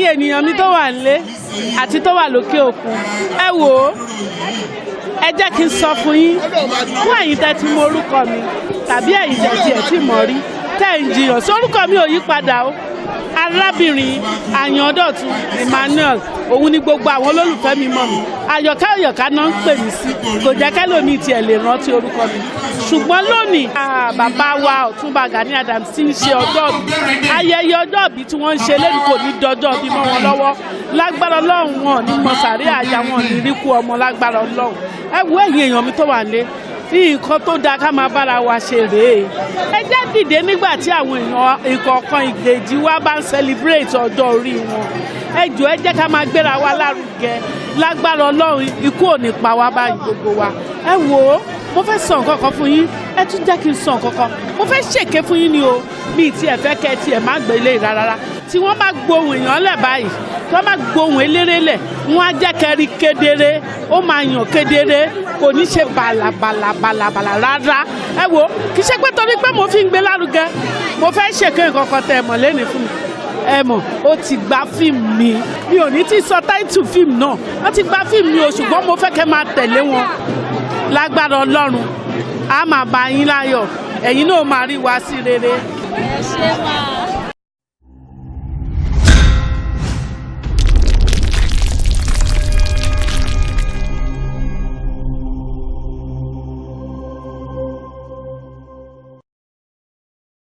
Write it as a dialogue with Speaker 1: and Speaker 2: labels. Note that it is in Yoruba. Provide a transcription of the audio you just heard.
Speaker 1: Ẹ̀yin ènìyàn mi tó wà nílé àti tó wà lókè òkun, ẹ wò ó, ẹ jẹ́ kí n sọ fún yín. Fún ẹ̀yin tẹ́ ti mọ orúkọ mi tàbí ẹ̀yin tẹ́ tiẹ̀ tí mọ̀ rí, tẹ́ ń jiyàn sórúkọ mi, ò yí padà o. Arábìnrin Àyàndọ̀tun Emmanuel, òun ni gbogbo àwọn olólùfẹ́ mi mọ̀ mí. Àyọ̀ká Àyọ̀ká náà ń pè mí sí, kò jẹ́ kẹ́lòmíì tiẹ̀ lè rántí orúkọ mi. Ṣùgbọ́n lónìí, bàbá wa Ọ̀túnba Gani Adams ti ń ṣe ọjọ́ ìbí. Ayẹyẹ ọjọ́ ìbí tí wọ́n ń ṣe lẹ́nu kò ní dọjọ́ ìbí mọ́ wọn lọ́wọ́ lágbára Ọlọ́run. Wọn ní mọ sàárè àyà wọn, ní ríkú ọmọ lágbára Ọlọ́run. Ẹ wo, ẹ̀yin èèyàn mi tó wà nílé, nǹkan tó dáa ká máa bára wa ṣe rèé. Ẹ jẹ́ dìde nígbà tí àwọn èèyàn ìkọ̀ọ̀kan ìgbèjì wa bá ń celebrate ọjọ́ orí wọn. Ẹ jọ̀ọ́, ẹ jẹ́ ká máa gbéra wa lárugẹ. Lágbára Ọlọ́run, ikú ò ní pa wá báyìí gbogbo wa. Ẹ wò ó, mo fẹ́ sọ nǹkan kan fún yín. Ẹ tún jẹ́ kí n sọ nǹkan kan. Mo fẹ́ ṣèké fún yín ni o. Mi tí ẹ fẹ́ kẹ́ tiẹ̀ má gbé ilé rárá. Tí wọ́n bá gbohùn èèyàn lẹ̀ báyìí, tí wọ́n bá gbohùn eléré lẹ̀, wọ́n á jẹ́ kẹ́rí kedere, ó máa yàn kedere, kò ní ṣe bàlàbàlà bàlàbàlà rárá. Ẹ wo, kì í ṣe pé torí pé mo fi ń gbé lárugẹ, mo fẹ́ ṣèké nǹkan kan tẹ̀ mọ̀ lẹ́nu fún mi. Ẹ mọ̀, ó ti gba fíìmù mi. Mi ò ní tí sọ title fíìmù náà. Wọ́n ti gba fíìmù mi o, ṣùgbọ́n mo fẹ́ kẹ́ máa tẹ̀lé wọn. Lágbára Ọlọ́run, a máa bá yín láyọ̀, ẹ̀yin náà máa rí wa sí rere.
Speaker 2: Ẹ ṣe máa.